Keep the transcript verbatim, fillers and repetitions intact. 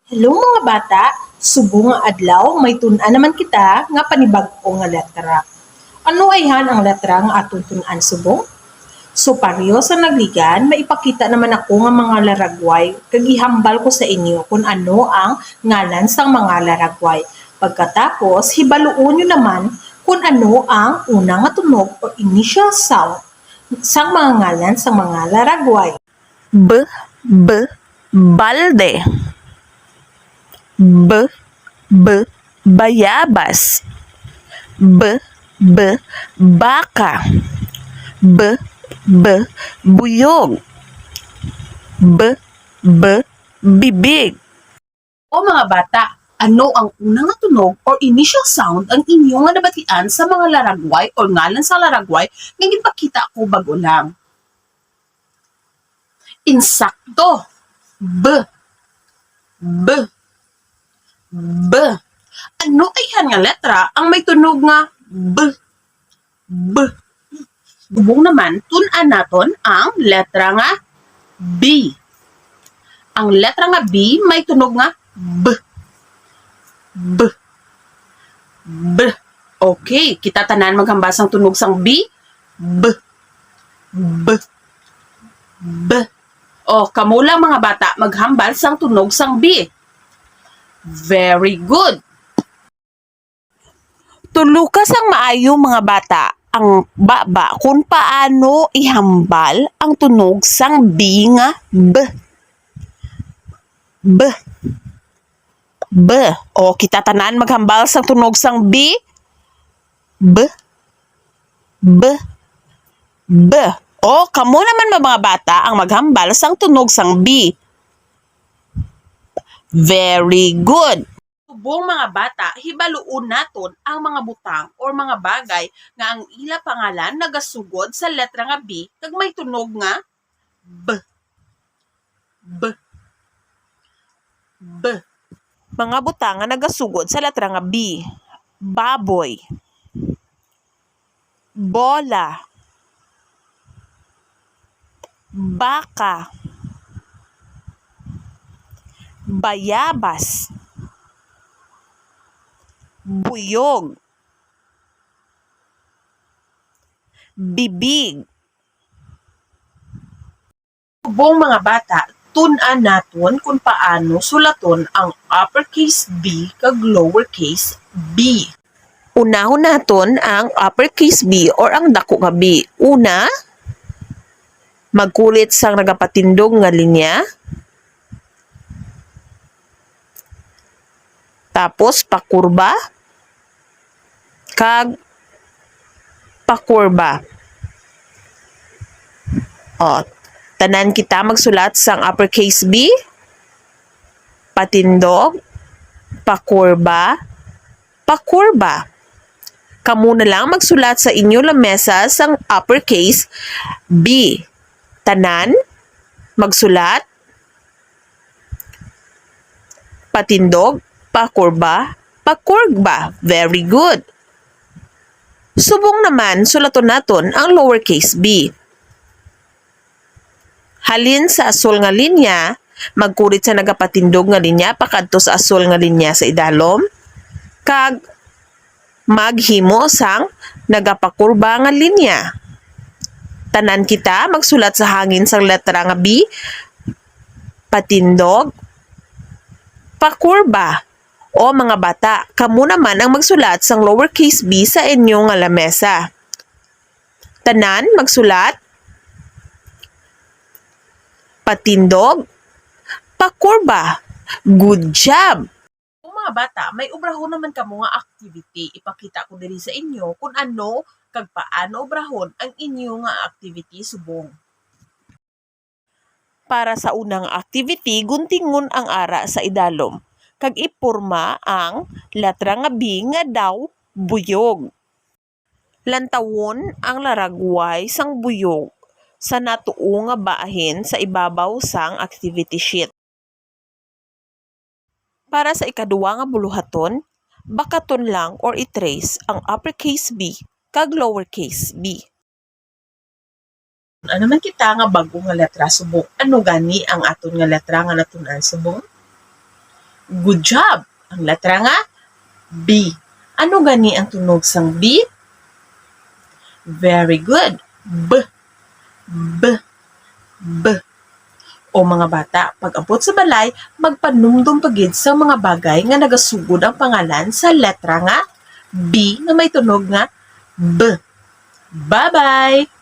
Hello, mga bata! Subong nga adlaw, may tun-an naman kita nga panibag-o nga letra. Ano ayhan ang letra nga aton tun-an subong? So, pareho sa nagligan, maipakita naman ako nga mga laragway, kag ihambal ko sa inyo kon ano ang ngalan sang mga laragway. Pagkatapos, hibaluon nyo naman kon ano ang una nga tunog o initial sound sang mga ngalan sang mga laragway. B, b, balde. B, b, bayabas. B, b, baka. B, b, buyog. B, b, bibig. O mga bata, ano ang una nga tunog or initial sound ang inyo nga nabatian sa mga laragway or ngalan sa laragway nga ginpakita ko bag-o lang? Insakto. B. B. B. Ano ayhan nga letra ang may tunog nga b? B. Subong naman, tun-an naton ang letra nga B. Ang letra nga B may tunog nga b. B. B. Okay, kita tanan maghambal sang tunog sang B. B. B. B. O, kamo lang, mga bata, maghambal sang tunog sang B. Very good. Tuloka sang maayo, mga bata, ang baba kung paano ihambal ang tunog sang B nga b. B. B. O, kita tanan maghambal sang tunog sang B. B. B. B. O, kamo naman, mga bata, ang maghambal sang tunog sang B. Very good. Subong, mga bata, hibaluon naton ang mga butang or mga bagay nga ang ila pangalan nagasugod sa letra nga B kag may tunog nga b. B. B. Mga butang nga nagasugod sa letra nga B. Baboy. Bola. Baka. Bayabas. Buyog. Bibig. Subong, mga bata, tun-an naton kung paano sulaton ang uppercase B kag lowercase b. Unahon naton ang uppercase B or ang dako nga B. Una, magkulit sang nagapatindog nga linya. Tapos, pakurba. Kag pakurba. O, tanan kita magsulat sang uppercase B. Patindog, pakurba, pakurba. Kamo na lang magsulat sa inyo lamesa sang uppercase B. Tanan, magsulat. Patindog, pakurba, pakurba. Very good. Subong naman, sulaton naton ang lowercase b. Halin sa asul nga linya, magkulit sa nagapatindog nga linya pakadto sa asul nga linya sa idalom, kag maghimo sang nagapakurba nga linya. Tanan kita magsulat sa hangin sang letra nga B, patindog, pakurba. O mga bata, kamo naman ang magsulat sang lowercase b sa inyo nga lamesa. Tanan magsulat, patindog, pakurba. Good job! Kung mga bata, may obrahon naman kamo nga activity. Ipakita ko diri sa inyo kung ano kag paano obrahon ang inyo nga activity subong. Para sa unang activity, guntingon ang ara sa idalom kag iporma ang letra nga B nga daw buyog. Lantawon ang laragway sang buyog sa natuo nga bahin sa ibabaw sang activity sheet. Para sa ikaduha nga buluhaton, bakaton lang or i-trace ang uppercase b kag lowercase b. Ano man kita nga bag-o nga letra subong? Ano gani ang aton nga letra nga natun-an subong? Good job! Ang letra nga B. Ano gani ang tunog sang B? Very good. B. B. B. O mga bata, pag-abot sa balay, magpanumdom pa gid sa mga bagay nga nagasugod ang pangalan sa letra nga B nga may tunog nga B. Bye-bye!